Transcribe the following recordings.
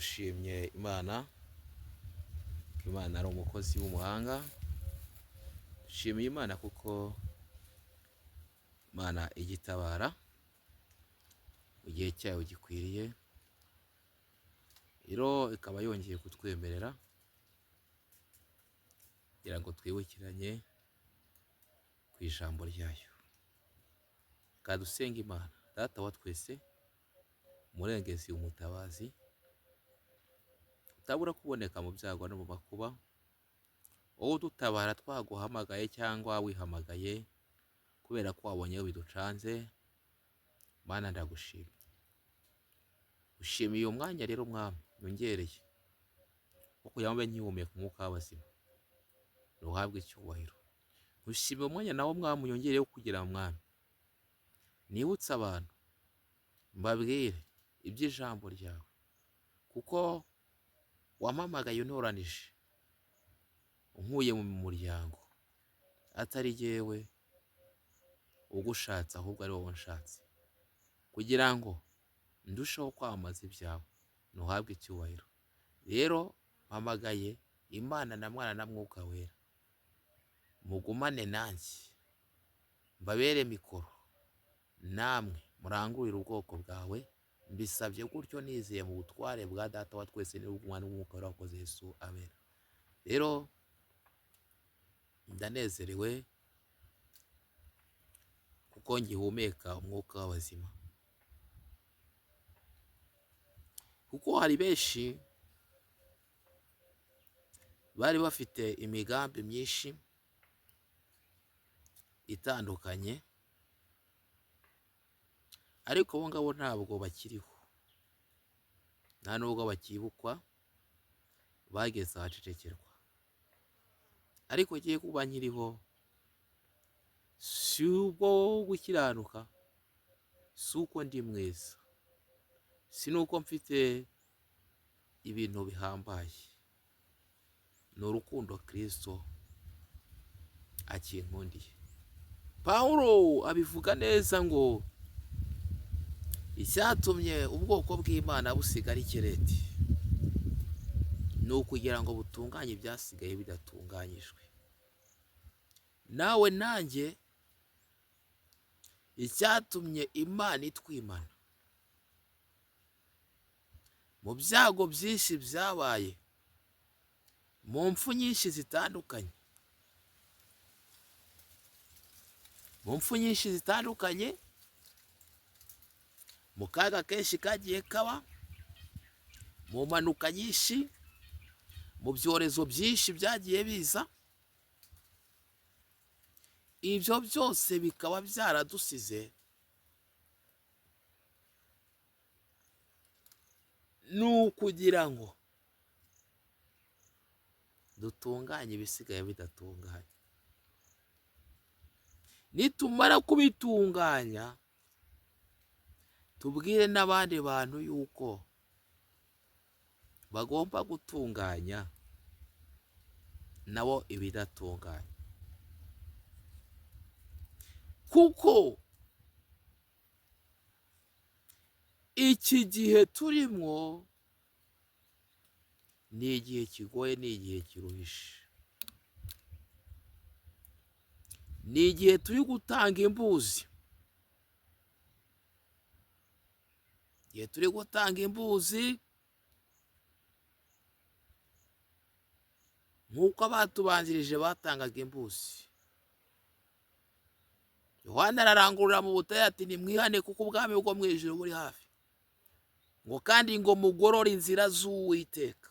Dushimye Imana ko Imana ari umukozi w'umuhanga. Dushimiye Imana kuko Imana ijya itabara mu gihe cyayo gikwiriye, rero ikaba yongeye kutwemerera kugira ngo twibukiranye ku ijambo ryayo. Reka dusenge Imana. Data wa twese, umurengezi, umutabazi, utabura kuboneka mu byago no mu makuba, wowe udutabara twaguhamagaye cyangwa wihamagaye kubera ko wabonye biducanze, Mana ndagushimye. Ushimiye uyu mwanya rero Mwami nyongereye wo kugira ngo mbe nkihumeka umwuka w'abazima, ntuhabwe icyubahiro. Ushimiye umwanya nawo Mwami unyongereye wo kugira Mwami nibutse abantu, mbabwire iby'ijambo ryawe, kuko wampamagaye untoranije unkuye mu muryango, atari jyewe ugushatse ahubwo ari wowe unshatse, kugira ngo ndusheho kwamamaza ibyawe, ntuhabwe icyubahiro. Rero mpamagaye Imana na Mwana na Mwuka Wera, mugumane nanjye, mbabere mikoro, namwe murangurire ubwoko bwawe. Mbisabye gutyo nizeye mu butware bwa Data wa twese n'ubw'Umwana n'Umwuka Wera wakoze Yesu, amen. Rero ndanezerewe kuko ngihumeka umwuka w'abazima, kuko hari benshi bari bafite imigambi myinshi itandukanye, ariko bo ngabo ntabwo bakiriho, nta nubwo bakibukwa, bageze ahacecekerwa. Ariko ngiye kuba nkiriho si ubwo gukiranuka, si uko ndi mwiza, si n'uko mfite ibintu bihambaye, ni urukundo Kristo akinkundiye. Pawulo abivuga neza ngo icyatumye ubwoko bw'Imana busigara ikireti ni ukugira ngo butunganye ibyasigaye bidatunganyijwe. Nawe nanjye icyatumye Imana itwimana mu byago byinshi byabaye, mu mfu nyinshi zitandukanye, mu mfu nyinshi zitandukanye, mu kaga kenshi kagiye kaba, mu mpanuka nyinshi, mu byorezo byinshi byagiye biza, ibyo byose bikaba byaradusize, ni ukugira ngo dutunganye ibisigaye bidatunganye. Nitumara kubitunganya, tubwire n'abandi bantu yuko bagomba gutunganya nabo ibidatunganye, kuko iki gihe turimo ni igihe kigoye, ni igihe kiruhije, ni igihe turi gutanga imbuzi, igihe turi gutanga imbuzi nk'uko abatubanjirije batangaga imbuzi. Yohana ararangurura mu butayu ati nimwihane kuko ubwami bwo mu ijuru buri hafi, ngo kandi ngo mugorore inzira z'Uwiteka.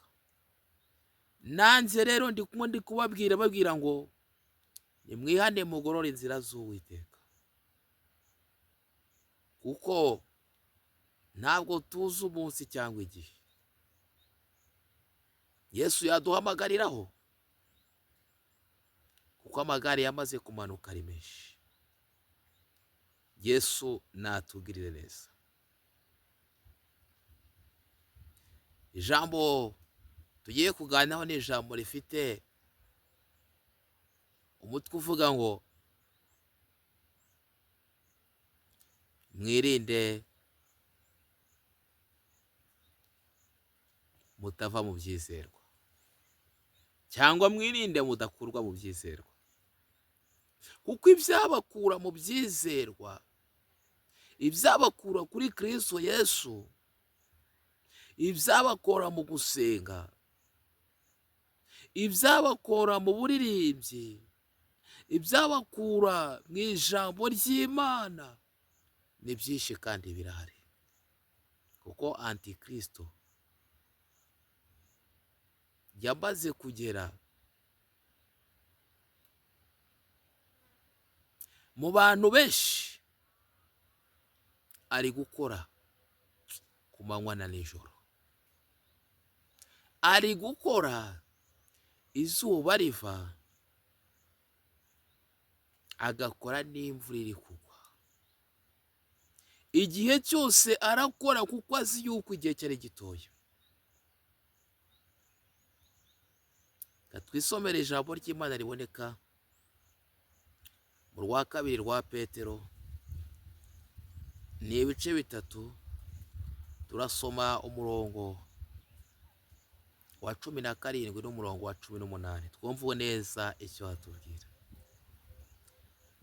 Nanjye rero ndi kumwe ndi kubabwira babwira ngo nimwihane mugorore inzira z'Uwiteka, kuko ntabwo tuzi umunsi cyangwa igihe Yesu yaduhamagariraho, kuko amagare yamaze kumanuka ari menshi. Yesu natugirire neza. Ijambo tugiye kuganiraho ni ijambo rifite umutwe uvuga ngo mwirinde mutava mu byizerwa, cyangwa mwirinde mudakurwa mu byizerwa, kuko ibyabakura mu byizerwa, ibyabakura kuri Kristo Yesu, ibyabakora mu gusenga, ibyabakora mu buririmbyi, ibyabakura mu ijambo ry'Imana ni byinshi kandi birahari, kuko Antikristo yamaze kugera mu bantu benshi, ari gukora ku manywa na nijoro, ari gukora izuba riva, agakora n'imvura iri kugwa. Igihe cyose arakora kuko azi yuko igihe cyari gitoya. Twisomere ijambo ry'Imana riboneka mu rwa kabiri rwa Petero, ni ibice 3, turasoma umurongo wa 17 n'umurongo wa 18, twumve neza icyo hatubwira.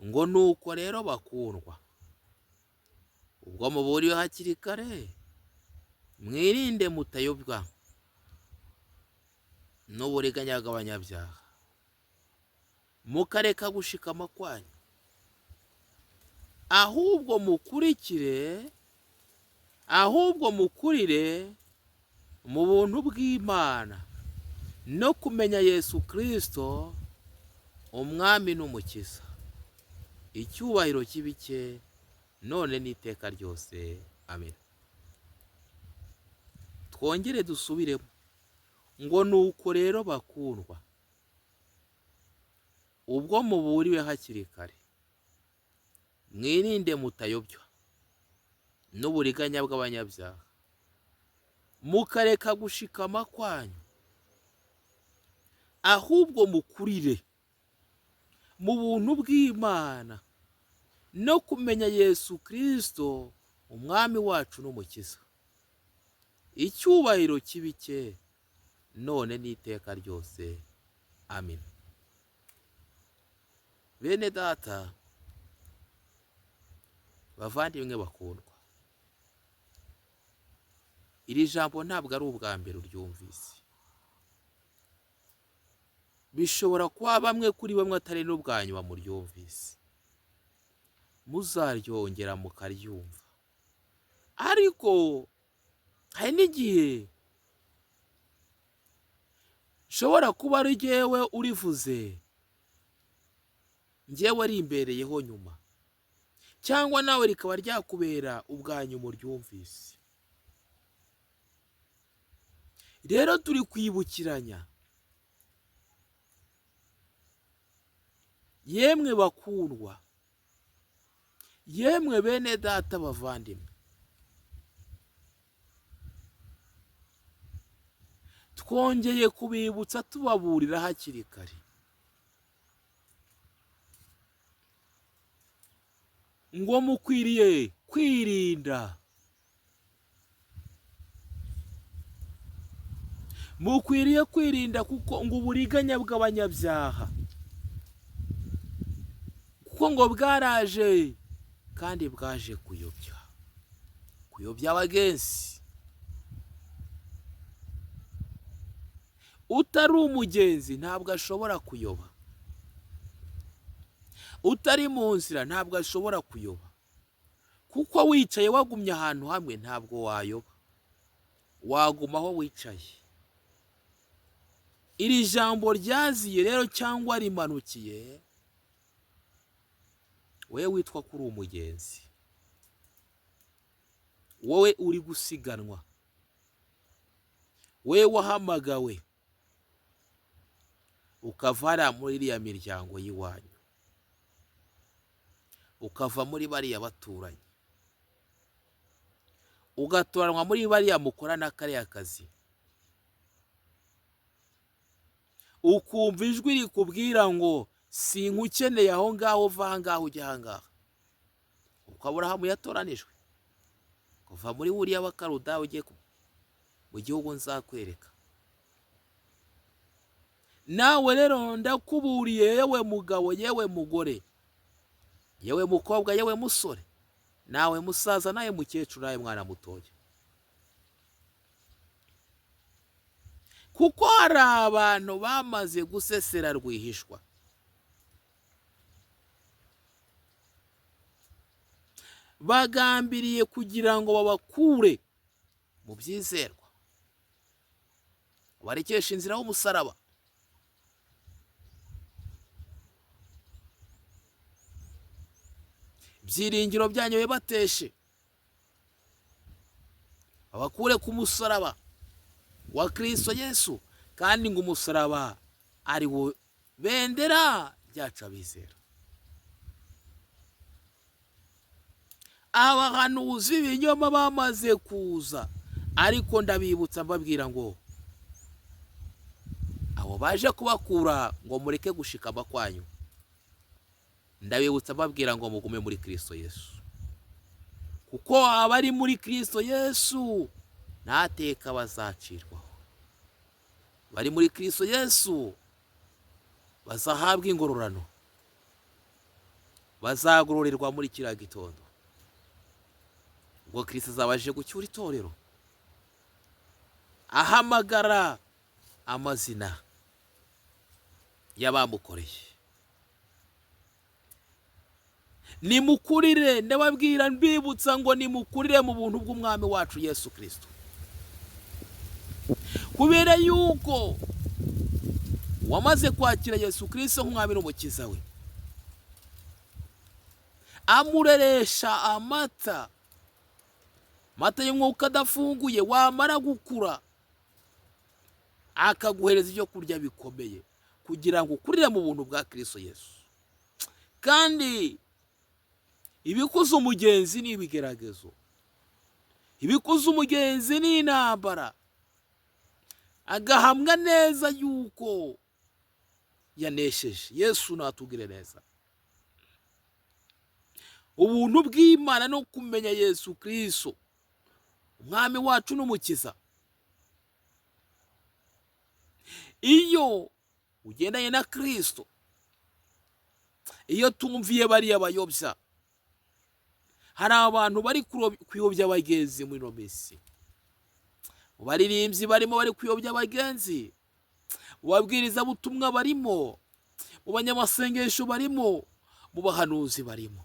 Ngo nuko rero bakundwa, ubwo muburiwe hakiri kare, mwirinde mutayobywa n'uburiganya bw'abanyabyaha, mukareka gushikama kwanyu, ahubwo mukurikire, ahubwo mukurire mu buntu bw'Imana no kumenya Yesu Kristo Umwami n'Umukiza. Icyubahiro kibike none n'iteka ryose. Amen. Twongere dusubiremo ngo nuko rero bakundwa, ubwo muburiwe hakiri kare, mwirinde mutayobywa n'uburiganya bw'abanyabyaha, mukareka gushikama kwanyu, ahubwo mukurire mu buntu bw'Imana no kumenya Yesu Kristo Umwami wacu n'Umukiza. Icyubahiro kibike none n'iteka ryose. Amen. Bene data, bavandimwe bakundwa, iri jambo ntabwo ari ubwa mbere uryumvise. Bishobora kuba bamwe kuri bamwe atari n'ubwa nyuma muryumvise, muzaryongera mukaryumva. Ariko hari n'igihe nshobora kuba ari jyewe urivuze, njyewe rimbereyeho nyuma, cyangwa nawe rikaba ryakubera ubwa nyuma uryumvise. Rero turi kwibukiranya, yemwe bakundwa, yemwe bene data bavandimwe, twongeye kubibutsa tubaburira hakiri kare ngo mukwiriye kwirinda, mukwiriye kwirinda, kuko ngo uburiganya bw'abanyabyaha, kuko ngo bwaraje kandi bwaje kuyobya, kuyobya abagenzi. Utari umugenzi ntabwo ashobora kuyoba, utari mu nzira ntabwo ashobora kuyoba, kuko wicaye wagumye ahantu hamwe ntabwo wayoba, waguma aho wicaye. Iri jambo ryaziye rero cyangwa rimanukiye wowe witwa ko uri umugenzi, wowe uri gusiganwa, wowe wahamagawe ukava muri iriya miryango y'iwanyu, ukava muri bariya baturanyi, ugatoranwa muri bariya mukorana kariya kazi, ukumva ijwi rikubwira ngo sinkukeneye aho ngaho, uva aha ngaho ujya aha ngaha. Kuko Aburahamu yatoranijwe kuva muri buriya bakaruda ugiye mu gihugu nzakwereka. Nawe rero ndakuburiye, yewe mugabo, yewe mugore, yewe mukobwa, yewe musore, nawe musaza, nawe mukecuru, nawe mwana mutoya, kuko hari abantu bamaze gusesera rwihishwa. Bagambiriye kugira ngo babakure mu byizerwa, barekeshe inzira y'umusaraba. Ibyiringiro byanyu bibateshe, babakure ku musaraba wa Kristo Yesu, kandi ngo umusaraba ari wo bendera ryacu abizera. Abahanuzi b'ibinyoma bamaze kuza, ariko ndabibutsa mbabwira ngo abo baje kubakura ngo mureke gushikama kwanyu, ndabibutsa mbabwira ngo mugume muri Kristo Yesu, kuko abari muri Kristo Yesu nta teka bazacirwaho. Bari muri Kristo Yesu bazahabwa ingororano, bazagororerwa muri kiriya gitondo ubwo Kristo azaba aje gucyura itorero, ahamagara amazina y'abamukoreye. Nimukurire, ndababwira mbibutsa ngo nimukurire mu buntu bw'Umwami wacu Yesu Kristo, kubera yuko wamaze kwakira Yesu Kristo nk'Umwami n'Umukiza we, amureresha amata, amata y'umwuka adafunguye. Wamara gukura akaguhereza ibyo kurya bikomeye kugira ngo ukurire mu buntu bwa Kristo Yesu. Kandi ibikuza umugenzi ni ibigeragezo, ibikuza umugenzi ni intambara, agahamwa neza yuko yanesheje. Yesu natugire neza. Ubuntu bw'Imana no kumenya Yesu Kristo Umwami wacu n'Umukiza. Iyo ugendanye na Kristo, iyo tumviye bariya bayobya, hari abantu bari kuyobya abagenzi muri ino minsi. Mu baririmbyi barimo bari kuyobya abagenzi, mu babwirizabutumwa barimo, mu banyamasengesho barimo, mu bahanuzi barimo.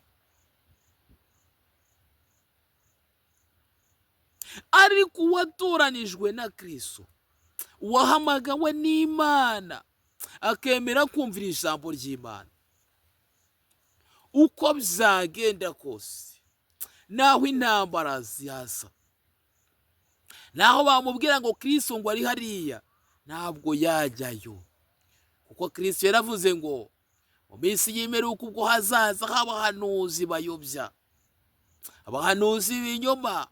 Ariko uwatoranijwe na Kristo, uwahamagawe n'Imana, akemera kumvira ijambo ry'Imana, uko byagenda kose, naho intambara zihaza, naho bamubwira ngo Kristo ngo ari hariya, ntabwo yajyayo, kuko Kristo yaravuze ngo mu minsi y'imperuka ubwo hazaza abahanuzi bayobya, abahanuzi b'ibinyoma,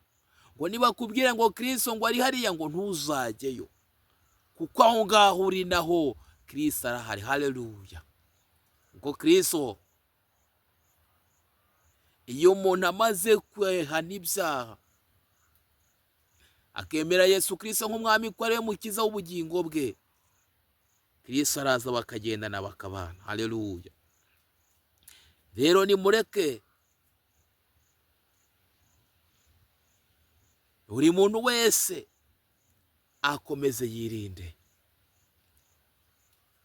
ngo nibakubwira ngo Kristo ngo ari hariya, ngo ntuzajyeyo, kuko aho ngaho uri naho Kristo arahari. Haleluya! Kuko Kristo, iyo umuntu amaze kwehana ibyaha akemera Yesu Kristo nk'Umwami ko ariwe Mukiza w'ubugingo bwe, Kristo araza bakagendana bakabana. Haleluya! Rero nimureke buri muntu wese akomeze yirinde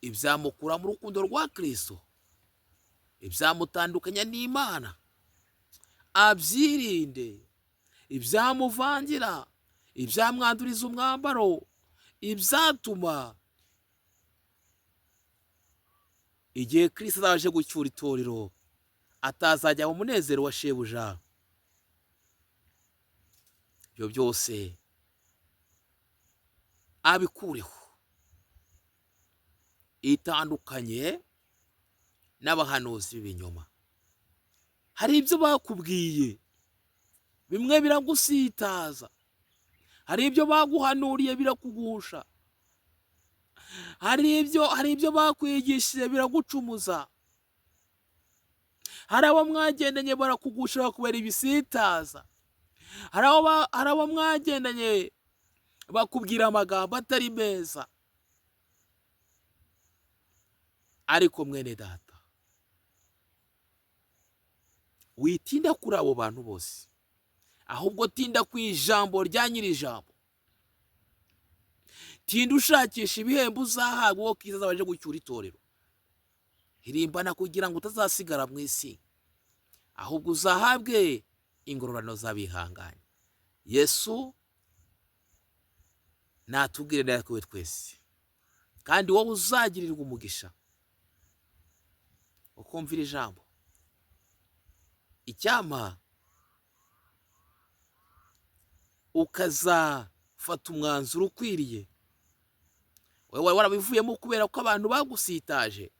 ibyamukura mu rukundo rwa Kristo, ibyamutandukanya n'Imana abyirinde, ibyamuvangira, ibyamwanduriza umwambaro, ibyatuma igihe Kristo azaje gucyura itorero atazajya mu munezero wa shebuja. Ibyo byose abikureho. Itandukanye n'abahanuzi b'ibinyoma. Hari ibyo bakubwiye bimwe biragusitaza, hari ibyo baguhanuriye birakugusha, hari ibyo bakwigishije biragucumuza, hari abo mwagendanye barakugusha bakubera ibisitaza, hari abo mwagendanye bakubwira amagambo atari meza. Ariko mwene data, witinda kuri abo bantu bose, ahubwo tinda ku ijambo rya nyiri ijambo. Tinda ushakisha ibihembo uzahabwa uwo Kristo azaba aje gucyura itorero. Hirimbana kugira ngo utazasigara mu isi, ahubwo uzahabwe ingororano z'abihanganye. Yesu natubwire natwe twese, kandi wowe uzagirirwa umugisha ukumvira ijambo. Icyampa ukazafata umwanzuro ukwiriye. Wowe wari warabivuyemo kubera ko abantu bagusitaje,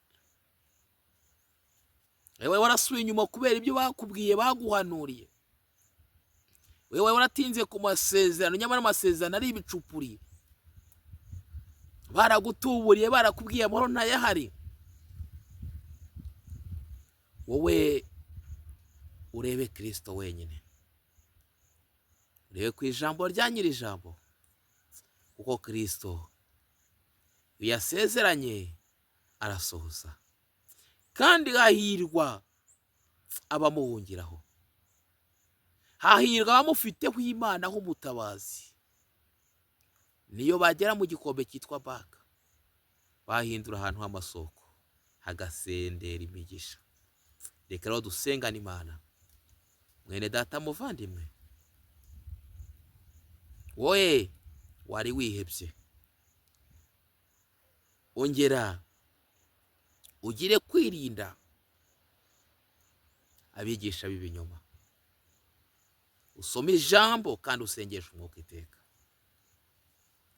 wowe warasubiye inyuma kubera ibyo bakubwiye baguhanuriye, wowe waratinze ku masezerano nyamara amasezerano ari ibicupuri, baragutuburiye barakubwiye amahoro ntayahari. Wowe urebe Kristo wenyine, urebe ku ijambo rya nyiri ijambo, kuko Kristo yasezeranye arasohoza, kandi hahirwa abamuhungiraho, hahirwa abamufiteho Imana h'umutabazi. Niyo bagera mu gikombe cyitwa Baka, bahindura ahantu h'amasoko hagasendera imigisha. Reka rero dusengane Imana. Mwene data muvandimwe, wowe wari wihebye, ongera ugire kwirinda abigisha b'ibinyoma, usome ijambo kandi usengeshe umwuka iteka.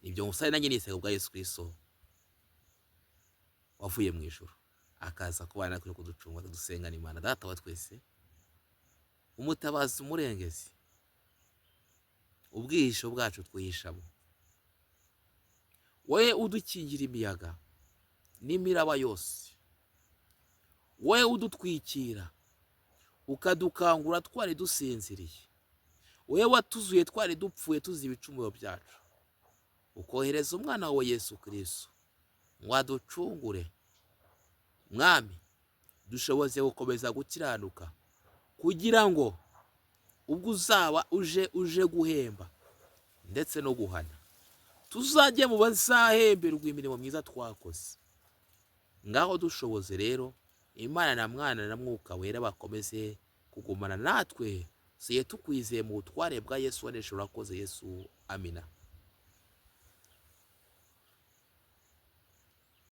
Ibyo musare nanjye nisega bwa Yesu Kristo wavuye mu ijuru akaza kubana natwe kuducunga. Dusengana Imana Data wa twese, umutabazi, umurengezi, ubwihisho bwacu twihishamo, wowe udukingira imiyaga n'imiraba yose, wowe udutwikira ukadukangura twari dusinziriye, wowe watuzuye twari dupfuye tuzi ibicumuro byacu, ukohereza umwana wawe Yesu Kristo ngo aducungure. Mwami, dushoboze gukomeza gukiranuka, kugira ngo ubwo uzaba uje guhemba ndetse no guhana, tuzajye mu bazahemberwa imirimo myiza twakoze. Ngaho dushoboze rero, Imana na Mwana na Mwuka Wera bakomeze kugumana natwe, siye tukwizeye mu butware bwa Yesu wanesha. Urakoze Yesu, amina.